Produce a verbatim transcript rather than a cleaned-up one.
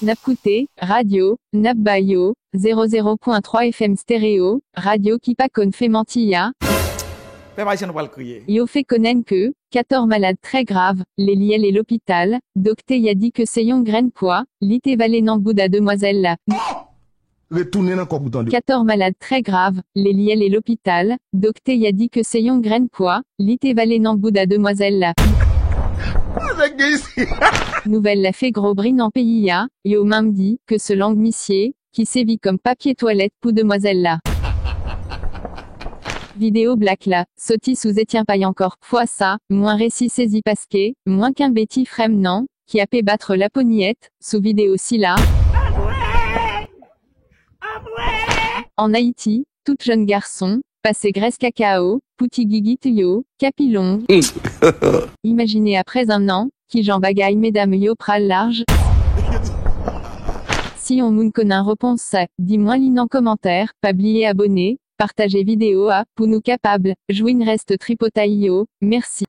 N ap koute radyo, n ap ba yo zewo zewo pwen twa F M stereo, radyo ki pa konn fè manti a. Pèp ayisyen nou pral kriye. Yo fè konnen ke Kator malad trè grav, li lye li lopital, doktè a di ke se yon grenn pwa li te vale nan bouda demwazèl la. Retounen nan kòb ou tande. Kator malad trè grav, li lye li lopital, doktè a di ke se yon grenn pwa li te vale nan bouda demwazèl la. Nèg gen isi. Nouvèl la fè gwo bri nan peyi a, yo menm di ke se lang misye ki sèvi kòm papye twalèt pou demwazèl la. Videyo blak la soti sou Zetyen Pay ankò. Fwa sa, mwen resi sezi paske mwen kenbe ti frè m nan ki ape bat laponyèt sou videyo sila. An Ayiti, tout jèn gason pase grès kakao pou ti gigit yo, kapi long. Imajine aprè en an, kijan bagay medam yo pral laj. Si yon moun konn repons, di mwen li nan kòmantè, pa bliye abòne, pataje videyo a pou nou kapab jwenn rès tripotay yo. Mèsi.